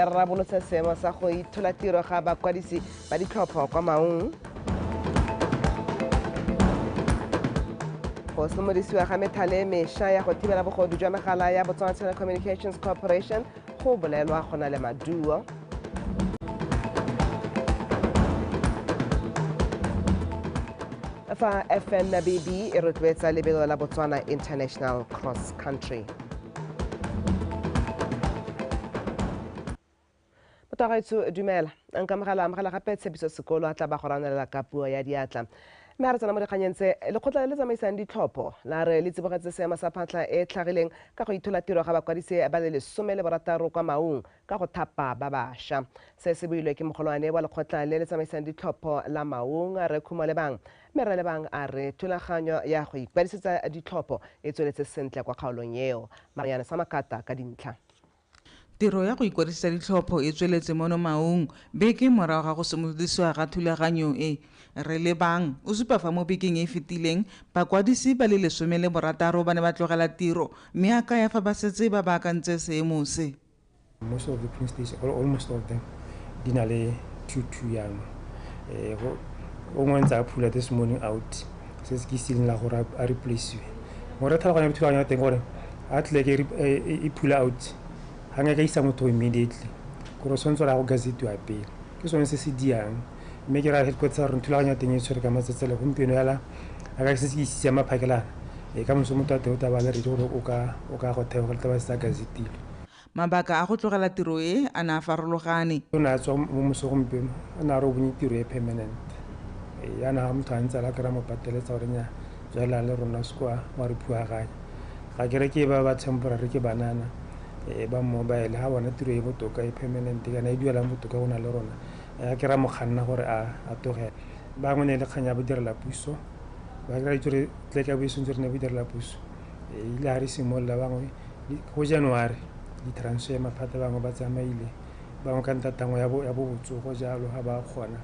Rarabolotse seemo sa go ithola tiro ga bakwadisi ba ditlhopho kwa Maung. Go simolodisiwa ga methale e mešwa ya go thibela bogodu jwa megala ya Botswana Telecommunications Corporation go bolelwa go na le maduo. Fa FNBB e rotloetsa lebelo la Botswana International Cross Country. Motagaetso dumela, nkamogela amogela gape tshepiso sekolo a tla ba go ranelela ka puo ya diatla. Mme ga re tsena mo dikganyeng tse, lekgotla le le tsamaisang ditlhopho la re le tsibogetse seemo sa phatlha e tlhagileng ka go ithola tiro ga bakwadisi ba le 16 kwa Maung ka go thapa ba bašwa. Se se builwe ke mogolwane wa lekgotla le le tsamaisang ditlhopho la Maung, Rre Khumo Lebang. Mme Rre Lebang a re thulaganyo ya go ikwadisetsa ditlhopho e tsweletse sentle kwa kgaolong eo. Mariane Samakata ka dintlha. Tiro ya go ikwadisetsa ditlhopho e tsweletse mono Maung beke morago ga go simolodisiwa ga thulaganyo e. Rre Lebang o supa fa mo bekeng e e fetileng bakwadisi ba le 16 ba ne ba tlogela tiro mme a kaya fa ba setse ba baakantse seemo se. Most of the polling stations, almost all of them, di na le 2-2 jaanong. O ngwe ntse a phula this morning out, se se ke sealing la gore a replace-iwe. Mo re tlhaloganya thulaganyo ya teng gore a tle ke e phula out, ga nka ka isa motho immediately, gore o tshwanetse gore a go gazetiwa pele. Ke sone se se diang, mme ke raya headquarters sa rona thulaganyo ya teng e tshwere ka matsetseleko gompieno yala a ka se se isitse ya maphakelana. Ka moso motho wa teng o tla ba le ready gore o ka go theoga le tla ba se tsa gazetilwe. Mabaka a go tlogela tiro e a ne a farologane. O ne a tswa mo moso gompieno, o ne a re o bonye tiro e permanent. Yana ga motho a ntse a la kry-a mo pateletsa gore nya tswelela le rona se kwa wa re phuaganya. Ga ke re ke ba ba temporary ke banana, ba mobile ga bona tiro e botoka e permanent kana e duelang botoka go na le rona. Ga ke ra mo kganna gore a tlogele. Bangwe ne le kgang ya bodirela puso, ba kry-a itse gore tle ka bo e sentse re ne bodirela puso. Ile ga re simolola bangwe go January di-transfer maphata bangwe ba tsamaile, bangwe ka ntatangwe ya bo botsogo jalo ga ba kgona.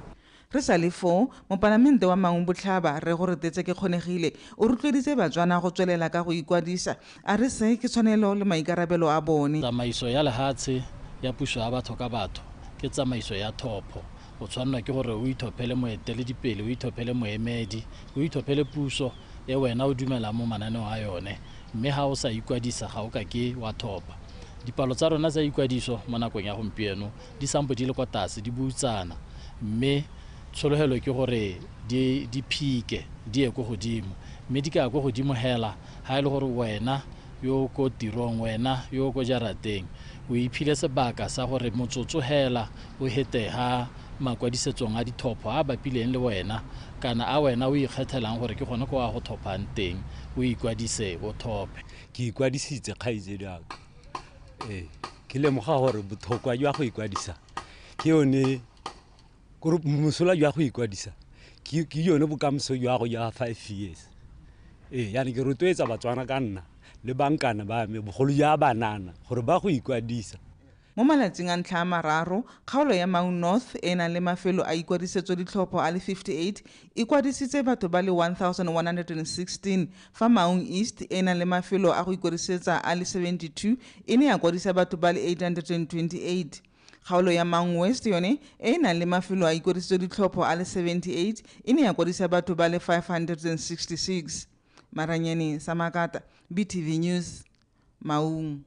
Re sa le foo, mopalamente wa Maung Botlhaba Rre Goretetse Kekgonegile o rotloeditse Batswana go tswelela ka go ikwadisa, a re se ke tshwanelo le maikarabelo a bone. Tsamaiso ya lehatshe ya puso ya batho ka batho ke tsamaiso ya thopho. O tshwannwa ke gore o ithophele moeteledipele, o ithophele moemedi, o ithophele puso e wena o dumelang mo mananeong a yone, mme ha o sa ikwadisa ga o ka ke wa thopha. Dipalo tsa rona tsa ikwadiso mo nakong ya gompieno di sampo di le kwa tlase, di butsana, mme tshologelo ke gore di phike di ye ko godimo, mme di ka ya ko godimo hela ha e le gore wena yo ko tirong, wena yo ko jarateng o iphile sebaka sa gore motsotso hela o hete ha makwadisetsong a dithopho a bapileng le wena kana a wena o ikgethelang gore ke gone ko a go thophang teng, o ikwadise o thophe. Ke ikwadisitse kgaitsedi ya ka. Ke lemoga gore botlhokwa jwa go ikwadisa ke yone, gore mosola jwa go ikwadisa ke yone bokamoso jwa go jwa 5 years. Yaanong ke rotloetsa Batswana ka nna le bankane ba me, bogolo jwa banana, gore ba go ikwadisa. Mo malatsing a ntlha a mararo, kgaolo ya Maung North e nang le mafelo a ikwadisetso ditlhopho a le 58 e kwadisitse batho ba le 1116, fa Maung East e nang le mafelo a go ikwadisetsa a le 72 e ne ya kwadisa batho ba le 828. Kgaolo ya Maung West yone e nang le mafelo a ikwadisetso ditlhopho a le 78 e ne ya kwadisa batho ba le 566. Maranyane Samakata, BTV News, Maung.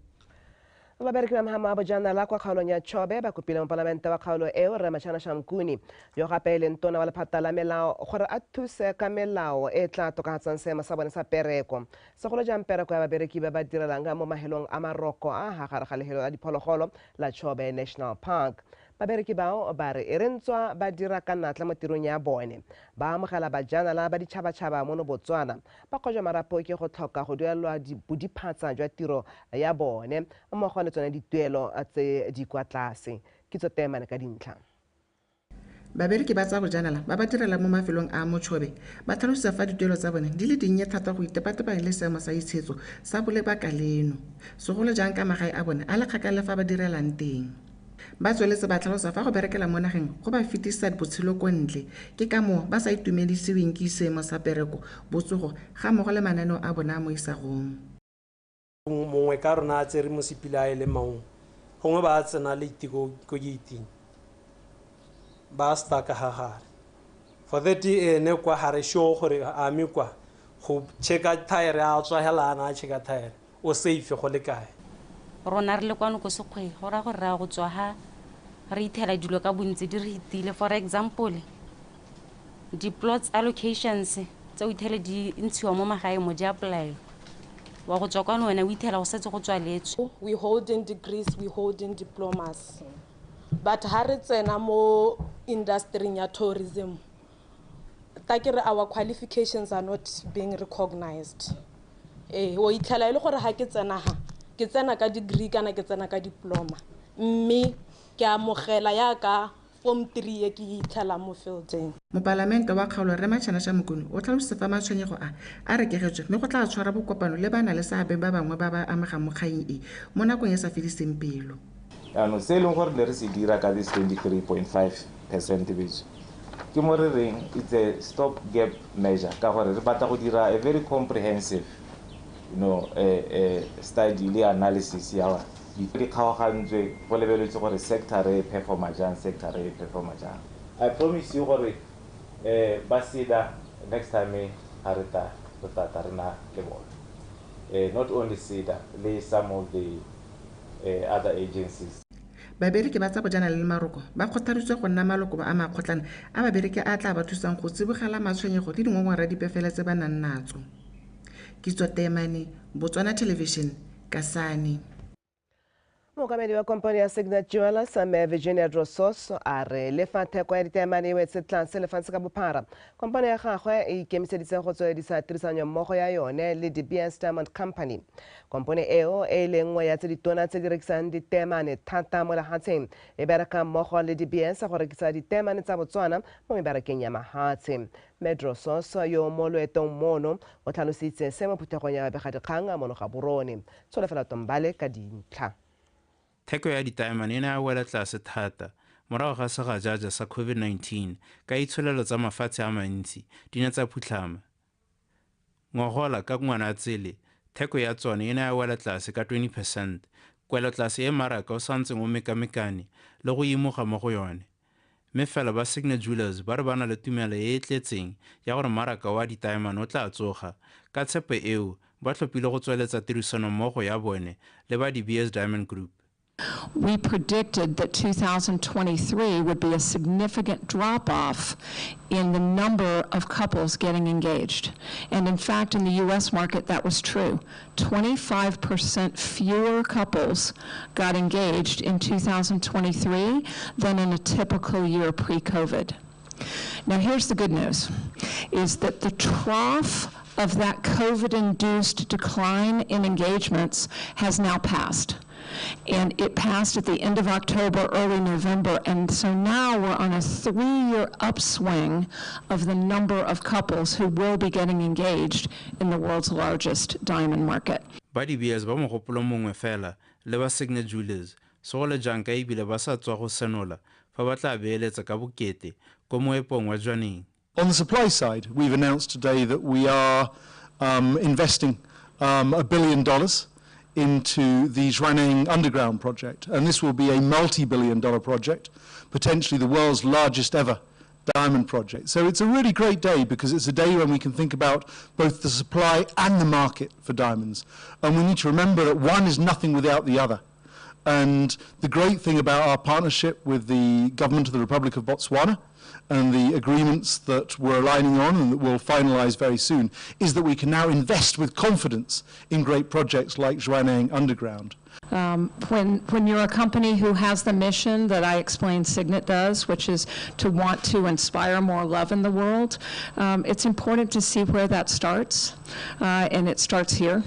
Babereki ba Mahama Bojanala kwa kgaolong ya Chobe ba kopile mopalamente wa kgaolo eo Rre Machana Shamukuni, yo gape e leng tona wa lephata la melao, gore a thuse ka melao e tla tokafatsang seemo sa bone sa pereko, segolo jang pereko ya babereki ba ba direlang mo mahelong a maroko a ha gare ga lehelo la diphologolo la Chobe National Park. Babereki bao ba re e re ntswa ba dira ka natla mo tirong ya bone, ba amogela bajanala ba ditšhabatšhaba mono Botswana, ba kgojwa marapo ke go tlhoka go duelwa bodiphatsa jwa tiro ya bone mmogo le tsone dituelo tse di kwa tlase. Kitso Temane ka dintlha. Babereki ba tsa bojanala ba ba direlang mo mafelong a Mochobe ba tlhalosa fa dituelo tsa bone di le dinnye thata go itepatepanya le seemo sa itshetso sa bolebaka leno, segolo jang ka magae a bone a le kgakala le fa ba direlang teng. Ba tsweletse ba tlhalosa fa go berekela mo nageng go ba fetisa botshelo ko ntle, ke ka moo ba sa itumedisiweng ke seemo sa pereko, botsogo ga mmogo le mananeo a bona a mo isagong. Mongwe ka rona a tsere mosepele a e le Maung, Gongwe ba tsena late ko gating, ba stuck ha gare. For that ene kwa ha re sure gore a me kwa go checka tire a tswa hela ana a checka tire o safe go le kae. Rona re le kwano ko Sekgweng, go raya gore re ya go tswa ha re ithela dilo ka bontsi di re hitile. For example, di-plots allocations tse o ithele di ntshiwa mo magaeng mo di apply. Wa go tswa kwano wena o ithela go setse go tswaletswe. We holding degrees, we holding diplomas. But ha re tsena mo industry ya tourism, ta ke re our qualifications are not being recognized. O itlhela e le gore ha ke tsena ha, ke tsena ka degree kana ke tsena ka diploma. Mme ke amogela ya ka form 3 e ke itlhela mo fielding. Mopalamente wa kgaolo Rre Machana Shamukuni o tlhalositse fa matshwenyego a a rekegetswe mme go tla tshwara bokopano le ba na le seabe ba bangwe ba ba amegang mo kgang e mo nakong e sa fediseng pelo. Jaanong se e leng gore ne re se dira ka this 23.5% betso ke mo re reng it's a stop gap measure, ka gore re batla go dira a very comprehensive study le analysis ya di kgaogantswe go lebeletswe gore sector e performa jang, sector e performa jang. I promise you gore ba SEDA next time ha re tla re na le bone. Not only SEDA le some of the other agencies. Babereki ba tsa bojanala le maroko ba kgothaditswe go nna maloko a makgotlana a babereki a tla ba thusang go tsibogela matshwenyego le dingongora dipe fela tse ba nang natso. Kitso Temane, Botswana Television, Kasane. Mookamedi wa kompone ya Signet Jewelers mme Virginia Drosos a re le fa theko ya ditaemane e wetse tlase lefatshe ka bophara, kompone ya gagwe e ikemiseditse go tsweledisa tirisanommogo ya yone le De Beers Diamond Company. Kompone eo e le nngwe ya tse ditona tse di rekisang ditaemane thata mo lefatsheng, e bereka mmogo le De Beers go rekisa ditaemane tsa Botswana mo mebarakeng ya mahatshe. Mme Drosos yo mo loetong mono o tlhalositse se mo phuthegong ya babegadikgang a mono Gaborone. Tsholofelo Tombale ka dintlha. Theko ya ditaemane e ne ya wela tlase thata morago ga segajaja sa COVID-19 ka itsholelo tsa mafatshe a mantsi di ne tsa phutlhama. Ngogola ka Ngwanatsele, theko ya tsone e ne ya wela tlase ka 20%, kwelotlase e maraka o santseng o mekamekane le go imoga mo go yone. Mme fela ba Signet Jewelers ba re ba na le tumelo e e tletseng ya gore maraka wa ditaemane o tla tsoga. Ka tshepo eo, ba tlhophile go tsweletsa tirisanommogo ya bone le ba De Beers Diamond Group. We predicted that 2023 would be a significant drop-off in the number of couples getting engaged. And in fact, in the U.S. market, that was true. 25% fewer couples got engaged in 2023 than in a typical year pre-COVID. Now, here's the good news, is that the trough of that COVID-induced decline in engagements has now passed. And it passed at the end of October, early November, and so now we're on a 3-year upswing of the number of couples who will be getting engaged in the world's largest diamond market. Ba De Beers ba mogopolo mongwe fela le ba Signet Jewelers, segolo jang ka ebile ba sa tswa go senola fa ba tla beeletsa ka bokete ko moepong wa Jwaneng. On the supply side, we've announced today that we are investing $1 billion into the Jwaneng Underground project, and this will be a multi-billion dollar project, potentially the world's largest ever diamond project. So it's a really great day because it's a day when we can think about both the supply and the market for diamonds. And we need to remember that one is nothing without the other. And the great thing about our partnership with the government of the Republic of Botswana and the agreements that we're aligning on and that we'll finalize very soon is that we can now invest with confidence in great projects like Jwaneng Underground. When you're a company who has the mission that I explained Signet does, which is to want to inspire more love in the world, it's important to see where that starts, and it starts here.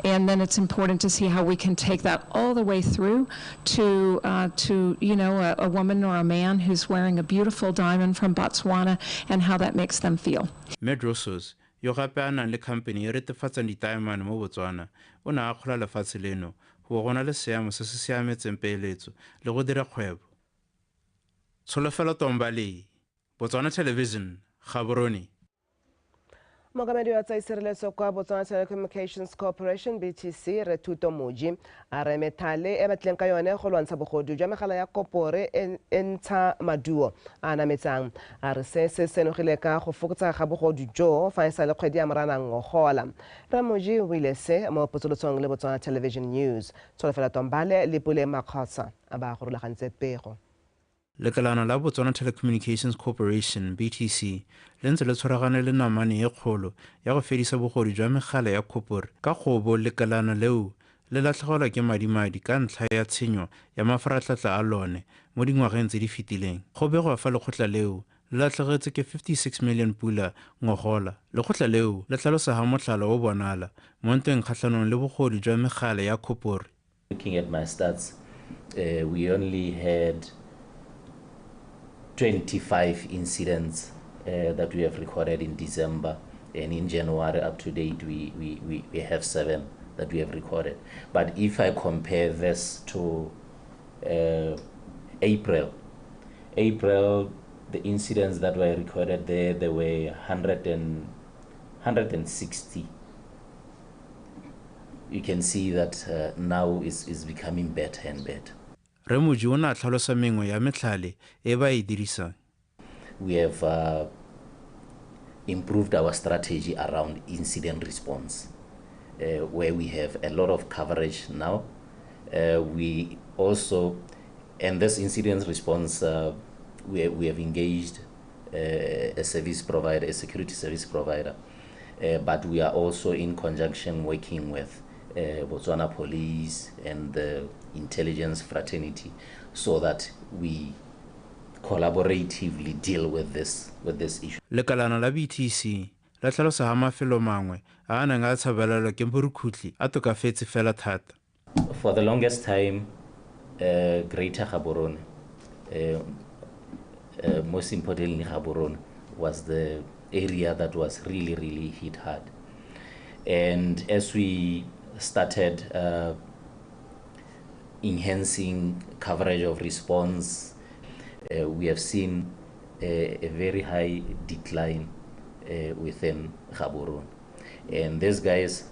And then it's important to see how we can take that all the way through to you know, a woman or a man who's wearing a beautiful diamond from Botswana and how that makes them feel. Medrosos, yo gape a nang le company e retefatsang ditaemane mo Botswana, o ne a akgola lefatshe leno go gona le seemo se se siametseng peeletso le go dira kgwebo. Tsholofelo Tombale, Botswana Television, Gaborone. Mookamedi wa tsa itshireletso kwa Botswana Telecommunications Corporation BTC Rre Thuto Moji a re methale e batlileng ka yone go lwantsha bogodu jwa megala ya kopore e ntsha maduo a nametsang. A re se se senogile ka go fokotsa ga bogodu jo fa e sa le kgwedi ya Moranang ngogola. Rre Moji o buile se mo potsolotsong le Botswana Television News. Tsholofelo Tombale le Pule Makgotsa a ba go rulagantse pego. Lekalana la Botswana Telecommunications Corporation BTC le ntse le tshwaragane le namane e kgolo ya go fedisa bogodu jwa megala ya kopore ka gobo lekalana leo le latlhegelwa ke madimadi ka ntlha ya tshenyo ya mafaratlhatlha a lone mo dingwageng tse di fetileng. Go begwa fa lekgotla leo le latlhegetse ke 56 million pula ngogola. Lekgotla leo le tlhalosa ha motlhala o bonala mo ntweng kgatlhanong le bogodu jwa megala ya kopore. Looking at my stats, we only had 25 incidents that we have recorded in December, and in January up to date we have 7 that we have recorded. But if I compare this to April, the incidents that were recorded there were 160. You can see that now is becoming better and better. Rre Moji o ne a tlhalosa mengwe ya metlhale e ba e dirisang. We have improved our strategy around incident response, where we have a lot of coverage now. We also, and this incident response, we have engaged a service provider, a security service provider, but we are also in conjunction working with Botswana Police and the intelligence fraternity, so that we collaboratively deal with this issue. Lekalana la BTC la tlhalosa ha mafelo mangwe a a neng a tshabelelwa ke borukhutlhi a tokafetse fela thata. For the longest time, Greater Gaborone, most importantly Gaborone, was the area that was really, really hit hard. And as we started enhancing coverage of response, we have seen a very high decline within Gaborone. And these guys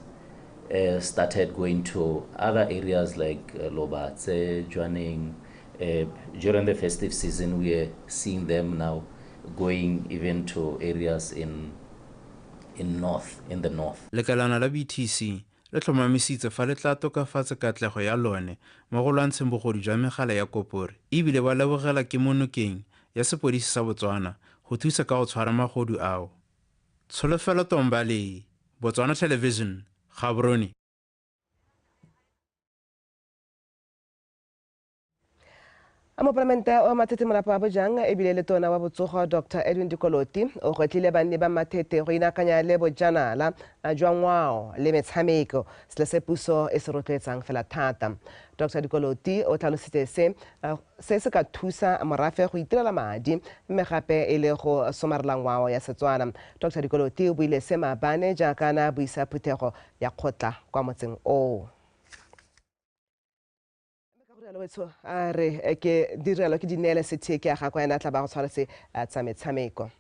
started going to other areas like Lobatse, Jwaneng. During the festive season, we are seeing them now going even to areas in the north. Lekalana la BTC le tlhomamisitse fa le tla tokafatsa katlego ya lone mo go lwantsheng bogodu jwa megala ya kopore, ebile ba lebogela kemonokeng ya sepodisi sa Botswana go thusa ka go tshwara magodu ao. Tsholofelo Tombale, Botswana Television, Gaborone. A mopalamente wa Matete Molapo wa Bojang ebile le tona wa botsogo Dr Edwin Dikoloti o gwetlhile banni ba Matete go inaakanya le bojanala jwa ngwao le metshameko, selo se puso e se rotloetsang fela thata. Dr Dikoloti o tlhalositse se se ka thusa morafe go itirela madi mme gape e le go somarela ngwao ya Setswana. Dr Dikoloti o buile se maabane jaaka na buisa phuthego ya kgotla kwa motseng oo. A re ke direlo ke dineele setheke ya gagwe ena tla ba go tshwaretse tsa metshameko.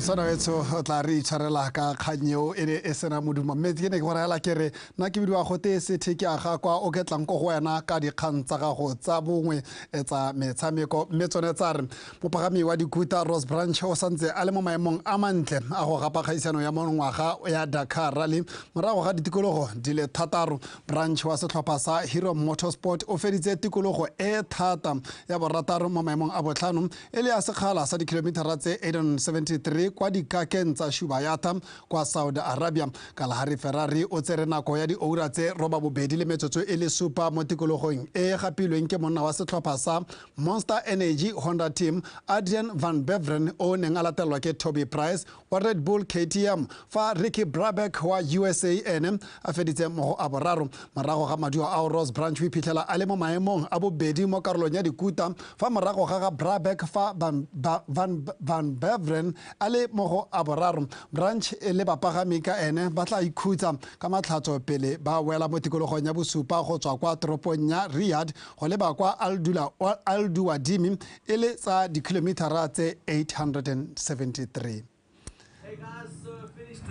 Moswana wetsho o tla re itshwarela ka kgang eo e ne e sena modumo, mme ke ne ke go reela ke re nna ke bidiwa gote sethe ke aga kwa o ke tlang ko go wena ka dikgang tsa gago tsa bongwe tsa metshameko. Mme tsone tsa re mopagami wa dikuta Ross Branch o santse a le mo maemong a mantle a go gapa kgaisano ya monongwaga ya Dakar Rally morago ga ditikologo di le 6. Branch wa setlhopha sa Hero Motorsport o feditse tikologo e thata ya borataro mo maemong a botlhano e le ya sekgala sa dikilomitara tse 873 kwa dikakeng tsa Shubayata kwa Saudi Arabia. Kalahari Ferrari o tsere nako ya dioura tse 8:27 mo tikologong e gapilweng ke monna wa setlhopha sa Monster Energy Honda Team Adrian Van Beveren o neng a latelwa ke Toby Price wa Red Bull KTM, fa Ricky Brabeck wa USA ene a feditse mo go a boraro. Morago ga maduo ao, Ross Branch o iphitlhela a le mo maemong a bobedi mo karolong ya dikuta, fa morago ga ga Brabeck fa Van Beveren a le mo go a boraro. Branch e le bapagami ka ene ba tla ikhutsa ka matlhatso pele ba wela mo tikologong ya bosupa go tswa kwa toropong ya Riyadh go leba kwa Al Duwadimi e le tsa dikilomitara tse 873. Hey guys, so I finished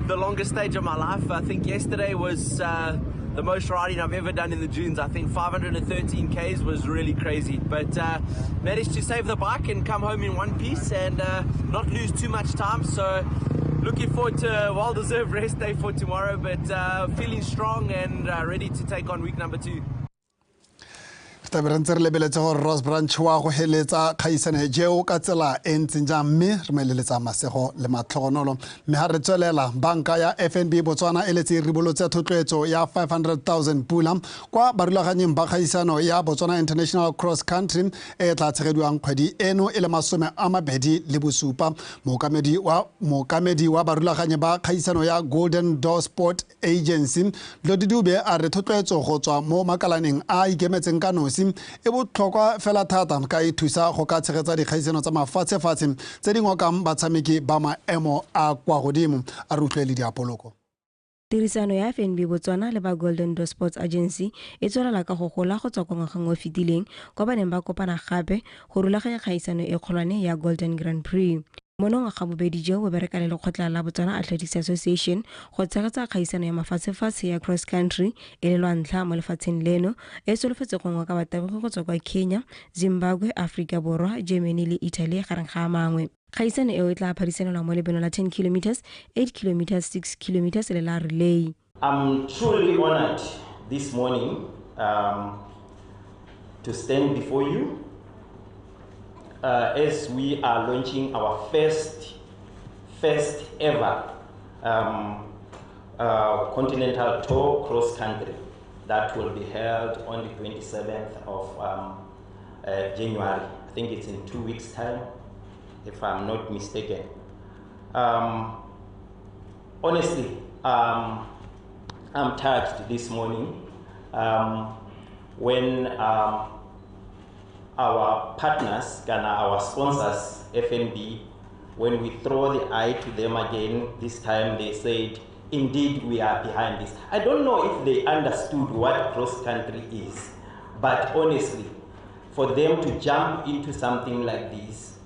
the longest stage of my life. I think yesterday was the most riding I've ever done in the dunes. I think 513 Ks was really crazy, but managed to save the bike and come home in one piece and not lose too much time. So looking forward to a well-deserved rest day for tomorrow, but feeling strong and ready to take on week number 2. Tlabe re ntse re lebeletse gore Ross Branch wa go heletsa kgaisano jeo ka tsela e ntseng jang, mme re mo eleletsa masego le matlhogonolo. Mme ha re tswelela, banka ya FNB Botswana e letse e ribolotse thotloetso ya 500,000 pula kwa barulaganyeng ba kgaisano ya Botswana International Cross Country e tla tshegediwang kgwedi eno e le 27. Mookamedi wa barulaganyi ba kgaisano ya Golden Door Sport Agency Lodi Dube a re thotloetso go tswa mo makalaneng a ikemetseng ka nosi e botlhokwa fela thata ka e thusa go ka tshegetsa dikgaisano tsa mafatshefatshe tse di ngokang batshameki ba maemo a kwa godimo. A re utlwe le diapoloko. Tirisano ya FNB Botswana le ba Golden Door Sports Agency e tswelela ka go gola go tswa kwa ngwageng o fetileng kwa ba neng ba kopana gape go rulaganya kgaisano e kgolwane ya Golden Grand Prix. Monongwaga bobedi jo bo bereka le lekgotla la Botswana Athletics Association go tshegetsa kgaisano ya mafatshefatshe ya cross country e le lwa ntlha mo lefatsheng leno e solofetse go ngoka batabogi go tswa kwa Kenya, Zimbabwe, Aforika Borwa, Germany le Italy gareng ga a mangwe. Kgaisano eo e tla phadisanelwa mo lebelo la 10 km, 8 km, 6 km le la relay. I'm truly honored this morning to stand before you as we are launching our first ever continental tour cross country that will be held on the 27th of January. I think it's in 2 weeks' time, if I'm not mistaken. Honestly, I'm touched this morning when our partners, our sponsors, FNB, when we throw the eye to them again, this time they said, indeed, we are behind this. I don't know if they understood what cross-country is, but honestly, for them to jump into something like this,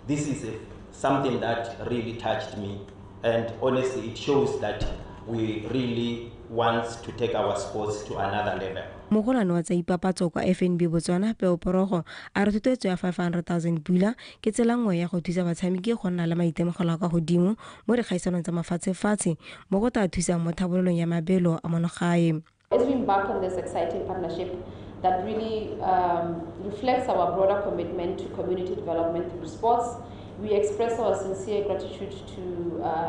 this is something that really touched me. And honestly, it shows that we really want to take our sports to another level. Mogolwane wa tsa ipapatso kwa FNB Botswana Peo Porogo a re thotloetso ya 500,000 pula ke tsela nngwe ya go thusa batshameki go nna le maitemogelo a kwa godimo mo dikgaisanong tsa mafatshefatshe mo go tla thusang mo tlhabololong ya mabelo a monogae. As we embark on this exciting partnership that really reflects our broader commitment to community development through sports, we express our sincere gratitude to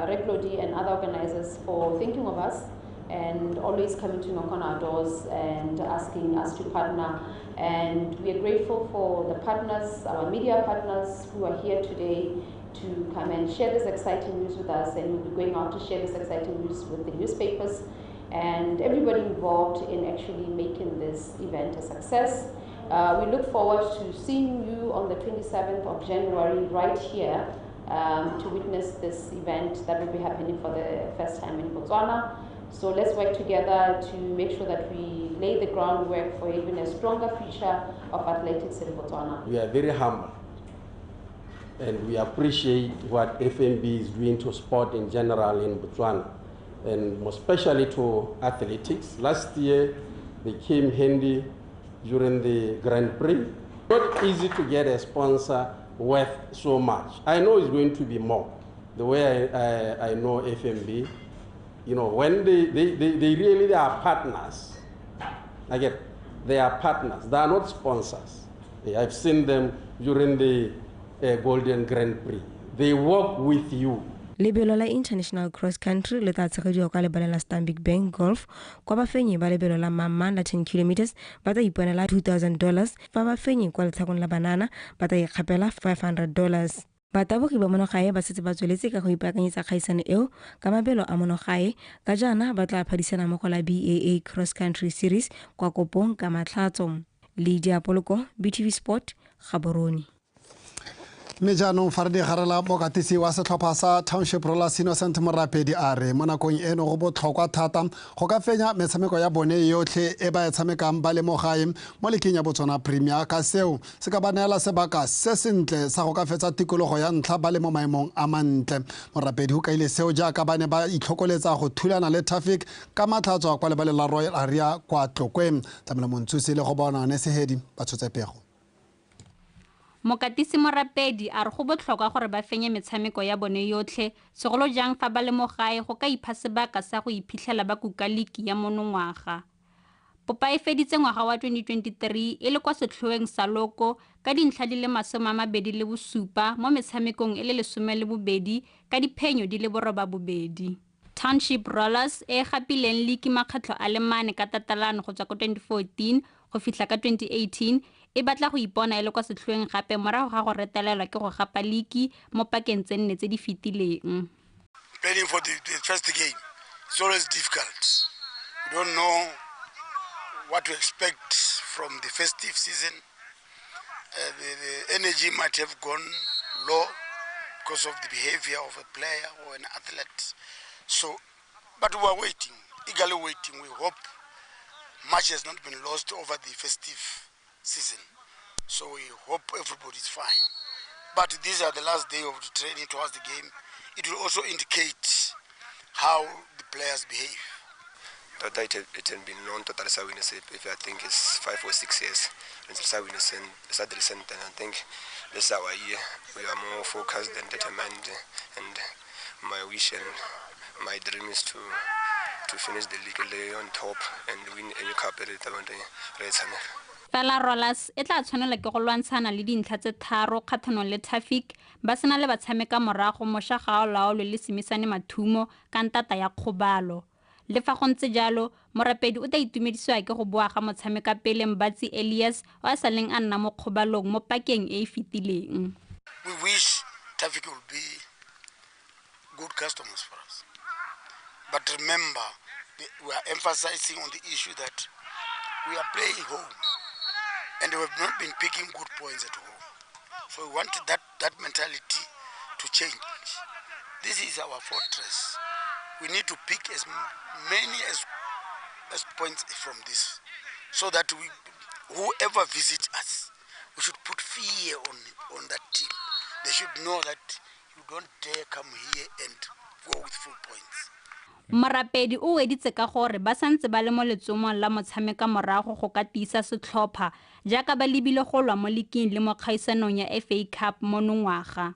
Replodi and other organizers for thinking of us and always coming to knock on our doors and asking us to partner. And we are grateful for the partners, our media partners who are here today to come and share this exciting news with us, and we'll be going out to share this exciting news with the newspapers and everybody involved in actually making this event a success. We look forward to seeing you on the 27th of January right here to witness this event that will be happening for the first time in Botswana. So let's work together to make sure that we lay the groundwork for even a stronger future of athletics in Botswana. We are very humble And we appreciate what FNB is doing to sport in general in Botswana, and more especially to athletics. Last year, they came handy during the Grand Prix. Not easy to get a sponsor worth so much. I know it's going to be more. The way I know FNB, you know, when they really they are partners. I get, they are partners. They are not sponsors. I've seen them during the Golden Grand Prix. They work with you. Lebelo la International Cross Country le tla tshegediwa kwa lebaleng la Stanbic Bank Golf kwa bafenyi ba lebelo la mamman la 10 km ba tla iponela $2,000 fa bafenyi kwa letlhakong la banana ba tla ikgapela $500. Batabogi ba monogae ba setse ba tsweletse ka go ipaakanyetsa kgaisano eo ka mabelo a monogae ka jaana ba tla phadisana mo go la BAA Cross Country Series kwa Kopong ka Matlhatso. Lydia Poloko, BTV Sport, Gaborone. Mme jaanong fa re di garela mokatisi wa setlhopha sa Township Rollers Innocent Morapedi a re mo nakong eno go botlhokwa thata go ka fenya metshameko ya bone yotlhe e ba e tshamekang ba le mo gae mo leking ya Botswana Premier, ka seo se ka ba neela sebaka se sentle sa go ka fetsa tikologo ya ntlha ba le mo maemong a mantle. Morapedi o kaile seo jaaka ba ne ba itlhokoletsa go thulana le Traffic ka matlhatso kwa lebaleng la Royal Area kwa Tlokweng. Tlamela Montsusi le go bona ne Sehedi ba tshotse pego. Mokatisi Morapedi a re go botlhokwa gore ba fenye metshameko ya bone yotlhe, segolo jang fa ba le mo gae go ka ipha sebaka sa go iphitlhela ba kuka liki ya monongwaga. Popa e feditse ngwaga wa 2023 e le kwa setlhoeng sa loko ka dintlha di le 27 mo metshamekong e le 12 ka diphenyo di le 82. Township Rollers e gapileng liki makgetlho a le mane ka tatelano go tswa ko 2014 go fitlha ka 2018 e batla go ipona e le kwa setlhoeng gape morago ga go retelelwa ke go gapa liki mo pakeng tse nne tse di fetileng. Planning for the first game, it's always difficult. We don't know what to expect from the festive season. The energy might have gone low because of the behavior of a player or an athlete. So, but we are waiting, eagerly waiting. We hope much has not been lost over the festive season. So we hope everybody's fine. But these are the last day of the training towards the game. It will also indicate how the players behave. Tota it has been known totally sa win if I think it's 5 or 6 years and sa win and I think this is our year. We are more focused and determined, and my wish and my dream is to finish the league on top and win a new cup. Fela Rollers e tla tshwanela ke go lwantshana le dintlha tse tharo kgatlhanong le Traffic ba sena le batshameka morago Mosha Gaolaolwe le Simisane Mathumo ka ntata ya kgobalo. Le fa go ntse jalo, Morapedi o tla itumedisiwa ke go boa ga motshameka pele Mbatsi Elias o a saleng a nna mo kgobalong mo pakeng e e fetileng. We wish Traffic will be good customers for us. But remember, we are emphasizing on the issue that we are playing home and we have not been picking good points at home. So we want that mentality to change. This is our fortress. We need to pick as many as points from this, so that we, whoever visits us, we should put fear on that team. They should know that you don't dare come here and go with full points. Morapedi o weditse ka gore ba santse ba le mo letsomong la motshameka morago go ka tiisa setlhopha jaaka ba lebile go lwa mo liking le mo kgaisanong ya FA Cup monongwaga.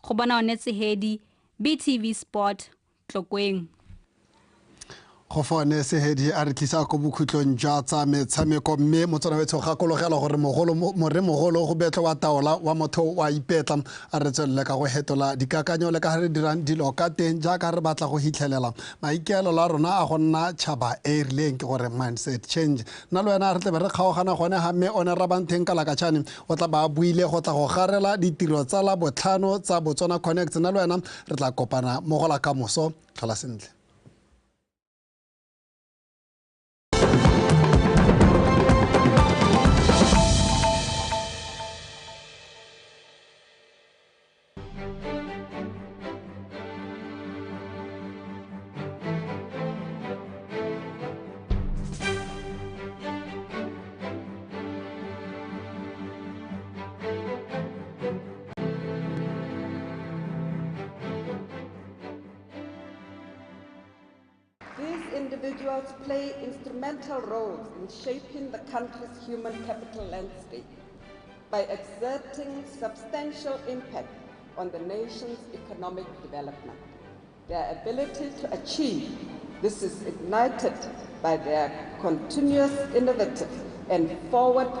Go bona one Tshehedi, BTV Sport, Tlokweng. Go fone Sehedi a re tlisa ko bokhutlong jwa tsa metshameko, mme motswana wetsho gakologela gore moremogolo go betlwa wa taola wa motho wa ipetla. A re tswelele ka go hetola dikakanyo le ka re dirang dilo ka teng jaaka re batla go hitlhelela maikaelelo a rona a go nna tšhaba e e rileng, ke gore mindset change. Nna le wena re tlebe re kgaogana gone ga mme one Rabanteng Kalakatšhane o tla ba buile go tla go garela ditiro tsa la botlhano tsa Botswana Connect. Nna le wena re tla kopana mo go la kamoso. Tlhola sentle. individuals play instrumental roles in shaping the country's human capital landscape by exerting substantial impact on the nation's economic development. Their ability to achieve this is ignited by their continuous innovative and forward